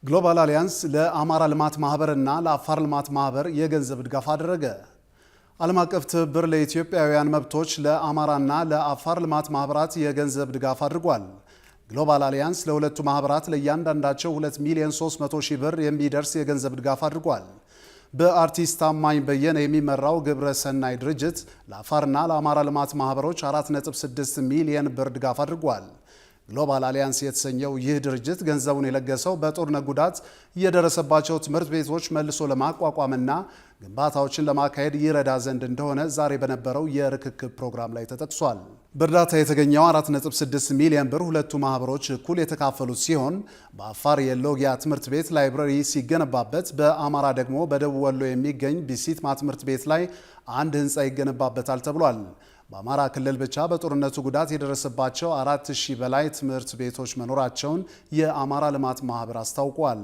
ግሎባል አሊያንስ ለአማራ ልማት ማህበርና ለአፋር ልማት ማህበር የገንዘብ ድጋፍ አደረገ። ዓለም አቀፍ ትብብር ለኢትዮጵያውያን መብቶች ለአማራና ለአፋር ልማት ማህበራት የገንዘብ ድጋፍ አድርጓል። ግሎባል አሊያንስ ለሁለቱ ማህበራት ለእያንዳንዳቸው 2 ሚሊዮን 300 ሺህ ብር የሚደርስ የገንዘብ ድጋፍ አድርጓል። በአርቲስት ታማኝ በየነ የሚመራው ግብረ ሰናይ ድርጅት ለአፋርና ለአማራ ልማት ማህበሮች 4.6 ሚሊዮን ብር ድጋፍ አድርጓል። ግሎባል አሊያንስ የተሰኘው ይህ ድርጅት ገንዘቡን የለገሰው በጦርነት ጉዳት የደረሰባቸው ትምህርት ቤቶች መልሶ ለማቋቋምና ግንባታዎችን ለማካሄድ ይረዳ ዘንድ እንደሆነ ዛሬ በነበረው የርክክብ ፕሮግራም ላይ ተጠቅሷል። በእርዳታ የተገኘው 4.6 ሚሊዮን ብር ሁለቱ ማህበሮች እኩል የተካፈሉት ሲሆን፣ በአፋር የሎጊያ ትምህርት ቤት library ሲገነባበት፣ በአማራ ደግሞ በደቡብ ወሎ የሚገኝ ቢሲትማ ትምህርት ቤት ላይ አንድ ህንፃ ይገነባበታል ተብሏል። በአማራ ክልል ብቻ በጦርነቱ ጉዳት የደረሰባቸው 4000 በላይ ትምህርት ቤቶች መኖራቸውን የአማራ ልማት ማህበር አስታውቋል።